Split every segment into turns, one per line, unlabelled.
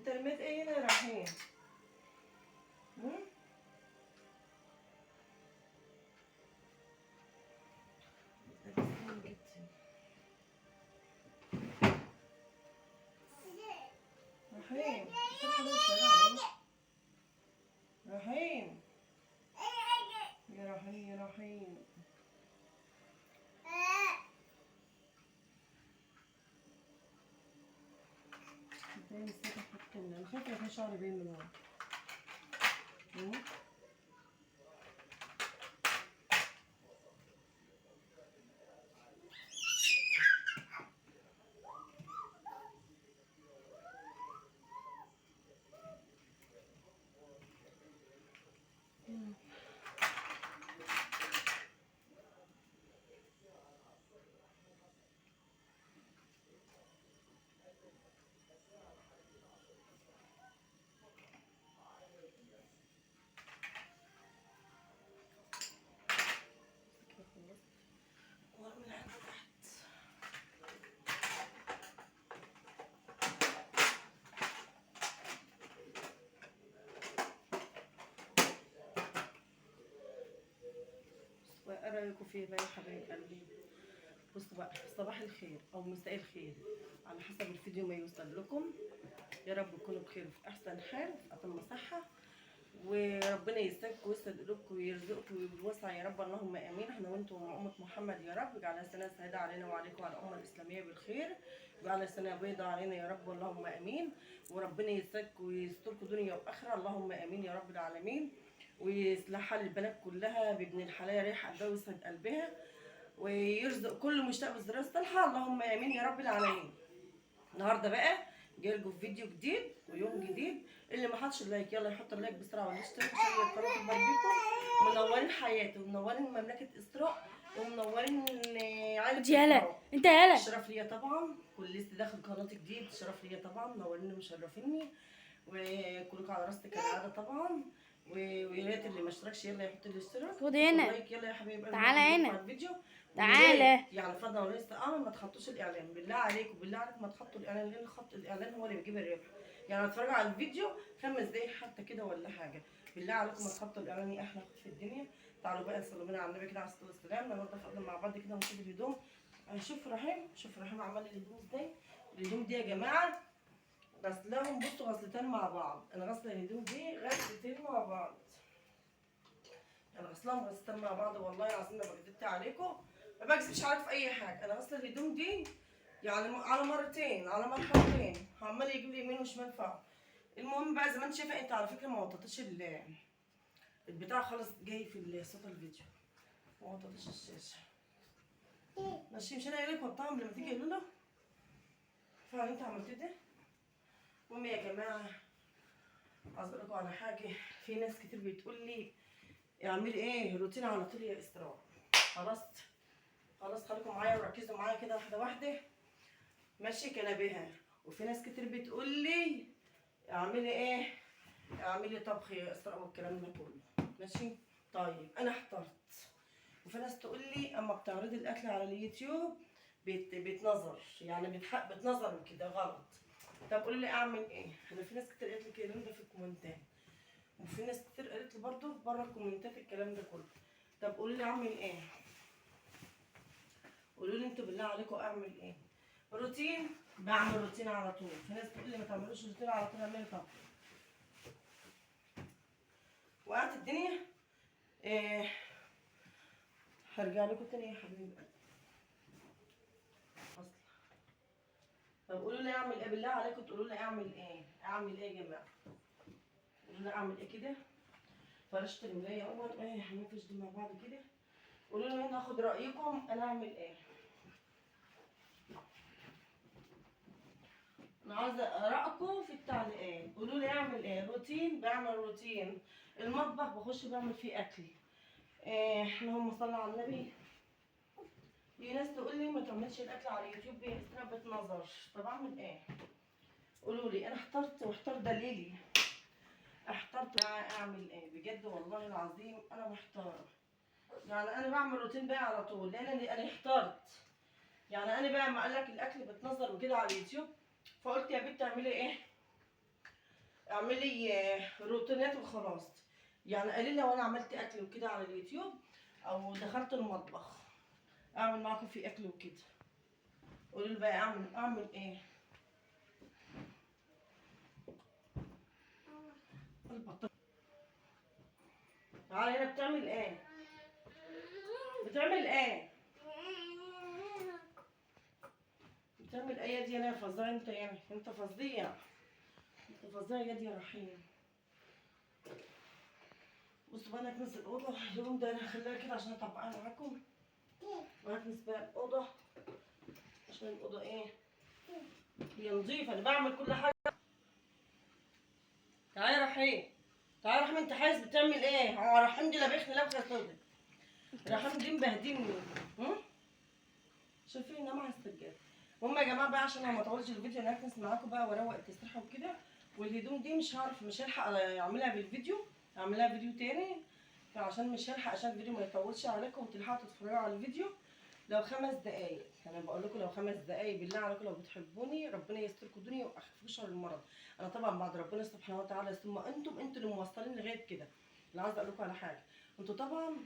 انت رميت ايه هنا يا رحيم؟ رحيم رحيم يا رحيم يا رحيم. انا خايفة يكون شعري باين من ورا. ايه رايكم فيه بقى يا حبايب قلبي؟ بصوا بقى، صباح الخير او مساء الخير على حسب الفيديو ما يوصل لكم. يا رب تكونوا بخير وفي احسن حال وفي اتم صحة، وربنا يسعدكم ويسعد قلوبكم ويرزقكم بالوسع يا رب، اللهم امين. احنا وانتم ومع امه محمد يا رب، اجعلها سنة سعيدة علينا وعليكم وعلى الامة الاسلامية بالخير، واجعلها سنة بيضاء علينا يا رب، اللهم امين. وربنا يسعدكم ويستركم دنيا واخره، اللهم امين يا رب العالمين. ويصلح حال البلد كلها بابن الحلال، ريح قلبها ويسعد قلبها، ويرزق كل مشتاق بالذريه الصالحة، اللهم امين يا رب العالمين. النهارده بقى جاي لكم فيديو جديد ويوم جديد. اللي ما حطش ال like يلا يحط ال like بسرعة، واللي اشترك عشان القناة تكبر بيكم. منورين حياتي ومنورين مملكة اسراء ومنورين عائلة اسراء.
انت يالا
الشرف ليا طبعا، كل لسه داخل قناة جديد شرف ليا طبعا، منوريني ومشرفيني وكلكم على راسي كالعادة طبعا. ويا ريت اللي ما اشتركش يلا يحط الاشتراك.
خد هنا،
like يلا يا حبايب قلبي،
تعالى هنا،
الفيديو
تعالى.
يعني فضلا وليس امر، ما تحطوش الاعلان بالله عليكم، بالله عليكم ما تحطوا الاعلان، لان خط الاعلان هو اللي بيجيب الربح. يعني اتفرجوا على الفيديو 5 دقايق حتى كده ولا حاجة، بالله عليكم ما تحطوا الاعلان، يا احلى في الدنيا. تعالوا بقى نصلي بينا على النبي كده عليه الصلاة والسلام، ننضف قبل مع بعض كده ونشوف الهدوم. شوف رحيم، شوف رحيم عمل الهدوم ازاي. الهدوم دي يا جماعة غسلاهم، بصوا غسلتين مع بعض، انا غسله الهدوم دي غسلتين مع بعض، انا غسلاهم غسلتين مع بعض والله العظيم ما بكذبت عليكم، ما بكذبش عليكم في اي حاجة. انا غسله الهدوم دي يعني على مرتين، على مرحلتين، عمال يجيب لي يمين وشمال. فعلا المهم بقى زي ما انت شايفه، انت على فكرة ما وطيتش البتاع خالص، جاي في صوت الفيديو، ما وطيتش الشاشة. ماشي، مش انا قايله لك وطاهم لما تيجي يقولوا له فعلا انت عملت ده. المهم يا جماعة عايز اقول لكم على حاجة، في ناس كتير بتقول لي اعملي ايه روتين على طول يا اسراء. خلاص خلاص خليكم معايا وركزوا معايا كده واحدة واحدة، ماشي كنبيها. وفي ناس كتير بتقول لي اعملي ايه، اعملي طبخ يا اسراء والكلام ده كله، ماشي. طيب انا احترت. وفي ناس تقول لي اما بتعرضي الاكل على اليوتيوب بيتنظر، يعني بتنظر كده غلط. طب قولي لي اعمل ايه؟ انا في ناس كتير قالت لي الكلام ده في الكومنتات، وفي ناس كتير قالت لي برده بره الكومنتات الكلام ده كله. طب قولي لي اعمل ايه؟ قولوا لي انتوا بالله عليكم اعمل ايه؟ روتين، بعمل روتين على طول. في ناس تقول لي ما تعملوش روتين على طول، اعملي طبخ. وقعت الدنيا. إيه، هرجع لكم تاني يا حبيبي. اصلا طب قولوا لي اعمل ايه بالله عليكم، تقولوا لي اعمل ايه؟ اعمل ايه يا جماعة؟ قولوا لي اعمل ايه كده؟ فرشت الملايه اول، ايه هنفرش دي مع بعض كده. قولوا لي انا هاخد رايكم، انا اعمل ايه؟ انا عاوزه ارائكم في التعليقات، قولوا لي اعمل ايه؟ روتين، بعمل روتين. المطبخ بخش بعمل فيه اكل. إيه، اللهم صل على النبي. في ناس تقول لي ما تعملش الاكل على اليوتيوب يا اسراء بتنظر. طب اعمل ايه؟ قولوا لي، انا احترت واحتار دليلي، احترت اعمل ايه بجد والله العظيم انا محتارة. يعني انا بعمل روتين بقى على طول لان انا احترت. يعني انا بقى ما قال لك الاكل بتنظر وكده على اليوتيوب، فقلت يا بنت اعملي ايه؟ اعملي روتينات وخلاص. يعني قليل لو انا عملت اكل وكده على اليوتيوب او دخلت المطبخ اعمل معاكم في اكل وكده. قولوا لي بقى اعمل ايه؟ البطل تعالى هنا، بتعمل ايه؟ بتعمل ايه؟ بتعمل ايه يا دي؟ انا فظيع انت، يعني انت فظيع، انت فظيع يا دي يا رحيم. بصوا بقى انا هكنس الاوضة اليوم ده، انا هخليها كده عشان اطبقها معاكم، وهكنس بقى الاوضة عشان الاوضة ايه هي نظيفة، انا بعمل كل حاجة. تعالى يا رحيم، تعالى يا رحيم، انت حاسس بتعمل ايه؟ هو رحيم دي لبخني لبخه سودا، رحيم دي مبهدلني. شوفي نام على السجادة. المهم يا جماعة بقى عشان انا ما اطولش الفيديو، انا هكنس معاكم بقى واروق التسريحه وكده، والهدوم دي مش هعرف، مش هلحق اعملها بالفيديو، اعملها فيديو تاني، فعشان مش هلحق، عشان الفيديو ما يطولش عليكم وتلحقوا تتفرجوا على الفيديو لو 5 دقايق. انا بقول لكم لو 5 دقايق بالله عليكم، لو بتحبوني ربنا يستركم الدنيا ويخففكم شر المرض. انا طبعا بعد ربنا سبحانه وتعالى ثم انتم اللي موصلين لغاية كده. انا عايزه اقول لكم على حاجة، انتوا طبعا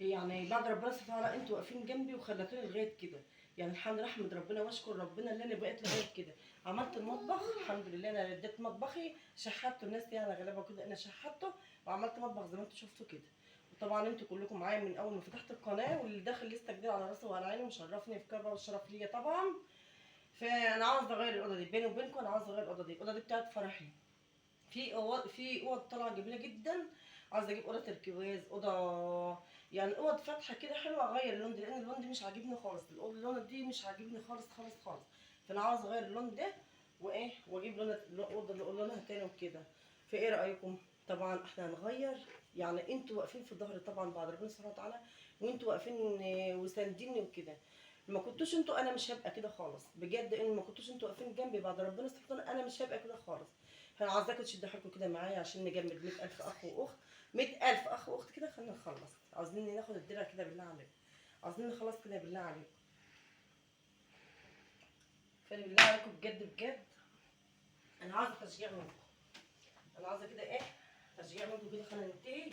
يعني بعد ربنا سبحانه وتعالى انتوا واقفين جنبي وخلتوني لغاية كده، يعني الحمد لله، احمد ربنا واشكر ربنا اللي انا بقيت لغاية كده. عملت المطبخ الحمد لله، انا رديت مطبخي، شحته الناس يعني غالبا كده، انا شحته وعملت مطبخ زي ما انتوا شفتوا كده. وطبعا انتوا كلكم معايا من اول ما فتحت القناة، واللي داخل لسه جديد على راسي وعلى عيني ومشرفني في كرة والشرف ليا طبعا. فانا عاوزه اغير الاوضة دي، بيني وبينكم انا عاوزه اغير الاوضة دي، الاوضة دي بتاعت فرحي. في اوض طالعه جميلة جدا، عاوزه اجيب اوضة تركواز، اوضة يعني اوض فاتحة كده حلوة، اغير اللون ده لان اللون ده مش عاجبني خالص، اللون دي مش عاجبني خالص خالص خالص. فانا عاوزه اغير اللون ده وايه، واجيب لون اوضة لونها تاني وكده. فايه رايكم؟ طبعا احنا هنغير، يعني انتوا واقفين في ظهري طبعا بعد ربنا سبحانه وتعالى، وانتوا واقفين وسانديني وكده. ما كنتوش انتوا انا مش هبقى كده خالص بجد، ان ما كنتوش انتوا واقفين جنبي بعد ربنا سبحانه وتعالى انا مش هبقى كده خالص. فانا عايزاكم تشدوا حيلكم كده معايا عشان نجمد 100,000 اخ واخت، 100,000 اخ واخت كده. خلينا نخلص، عاوزين ناخد الدرع كده بالله عليكم، عاوزين نخلص كده بالله عليكم. فانا بالله عليكم بجد بجد انا عاوزه تشجيع منكم، انا عاوزه كده ايه تشجيع منكم كده. خلينا ننتهي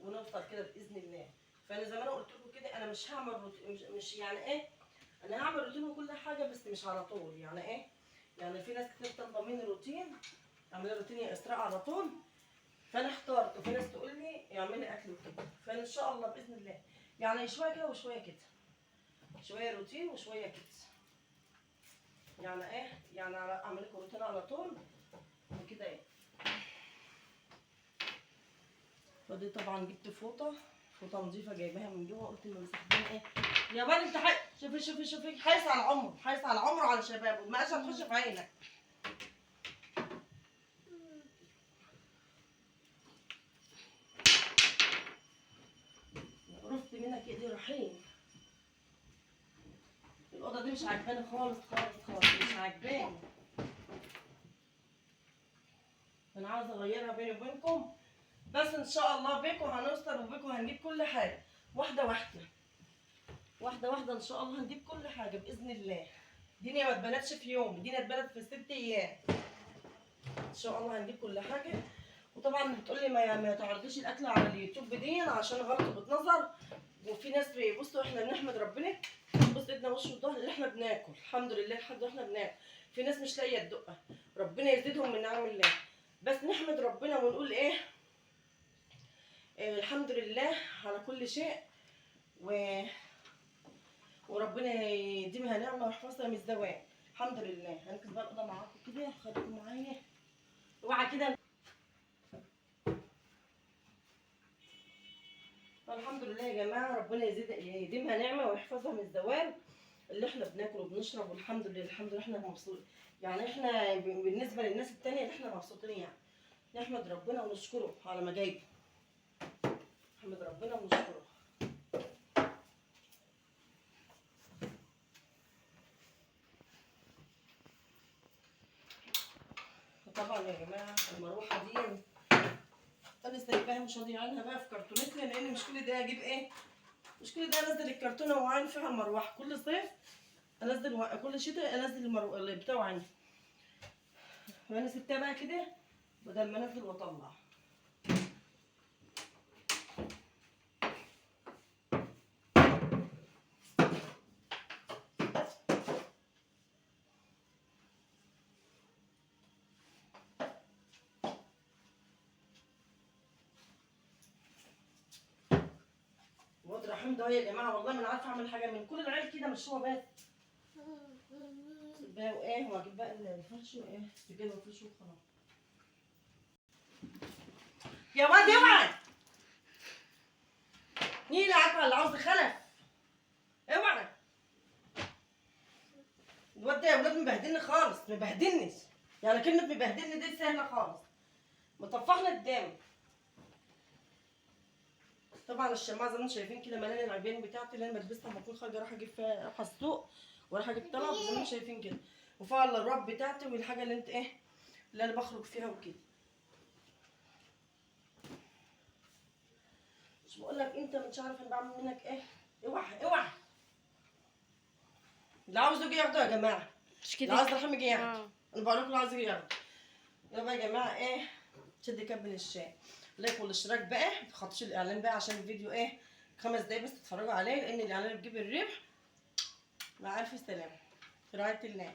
ونوصل كده باذن الله. فانا زي ما انا قلت لكم كده انا مش هعمل روتين، مش يعني ايه، انا هعمل روتين وكل حاجة بس مش على طول. يعني ايه، يعني في ناس كتير طالبه مني روتين، اعملي روتين يا اسراء على طول، فانا احترت، وفي ناس تقول لي اعملي اكل وكده. فانا ان شاء الله باذن الله يعني شوية كده وشوية كده، شوية روتين وشوية كده، يعني ايه، يعني اعمل لكم روتين على طول وكده ايه. فدي طبعا جبت فوطه نظيفة جايباها من جوه، قلت ما مسحتين ايه يا بني انت شوفي شوفي شوفي، حايس على عمره، حايس على عمره وعلى شبابه، ما قاش هتخش في عينك. قرفت منك ايدي رحيم. الاوضة دي مش عاجباني خالص خالص خالص، مش عاجباني، انا عاوزه اغيرها بيني وبينكم، بس ان شاء الله بيكم هنوصل وبيكم هنجيب كل حاجة واحدة واحدة واحدة واحدة ان شاء الله، هنجيب كل حاجة باذن الله. الدنيا ما اتبنتش في يوم، الدنيا اتبنت في 6 ايام، ان شاء الله هنجيب كل حاجة. وطبعا بتقولي ما تعرضيش الاكل على اليوتيوب دي عشان غلط بتنظر، وفي ناس بيبصوا. احنا بنحمد ربنا، بص ايدنا وش الظهر اللي احنا بناكل الحمد لله، لحد احنا بناكل. في ناس مش لاقيه الدقة، ربنا يزيدهم من نعم الله، بس نحمد ربنا ونقول ايه، الحمد لله على كل شيء، وربنا يديمها نعمه ويحفظها من الزوال. الحمد لله. هنكس بقى الاوضة معاكم كده، خدكم معايا اوعى كده. فالحمد لله يا جماعة، ربنا يديمها نعمه ويحفظها من الزوال اللي احنا بناكل وبنشرب، والحمد لله الحمد لله احنا مبسوطين. يعني احنا بالنسبة للناس التانية اللي احنا مبسوطين، يعني نحمد ربنا ونشكره على ما جايبه، نحمد ربنا ونشكره. طبعا يا جماعة المروحة دي انا سايباها مش راضية عنها بقى في كرتونتها، لان مش كل ده اجيب ايه، مش كل ده انزل الكرتونه وعين فيها المروحة. كل صيف انزل كل شتاء انزل المروحة بتاعه عندي، فانا سبتها بقى كده بدل ما انزل واطلع. الواد رحيم ده يا جماعة والله ما انا عارفه اعمل حاجة من كل العيال كده، مش هو بس. بقى وايه، واجيب بقى الفرش وايه السجادة والفرش وخلاص. يا واد اوعى نيلة، عارفه اللي عاوز خلف، اوعى. الواد ده يا ولاد مبهدلني خالص، مبهدلني، يعني كلمة مبهدلني دي سهلة خالص، مطفحنا الدم. طبعا الشماعه زي ما انتم شايفين كده مليانة العبين بتاعتي اللي انا بلبسها لما اكون خارجه رايحة اجيب فيها، رايحة السوق ورايحه اجيب طلب زي ما انتم شايفين كده، وفيها الرب بتاعتي والحاجة اللي انت ايه اللي انا بخرج فيها وكده. مش بقول لك انت مش عارف انا بعمل منك ايه. اوعى اوعى، اللي عاوز يجي ياخده يا جماعة،
مش
اللي
كده؟
عاوز رحم يجي ياخده. انا بقول لكم اللي عاوز يجي ياخده. يلا بقى يا جماعة ايه، شد كبل الشاي، like والاشتراك بقى، ما تخطوش الاعلان بقى عشان الفيديو ايه 5 دقايق بس تتفرجوا عليه، لان الاعلان بتجيب الربح. مع الف سلامه، في رعاية الله.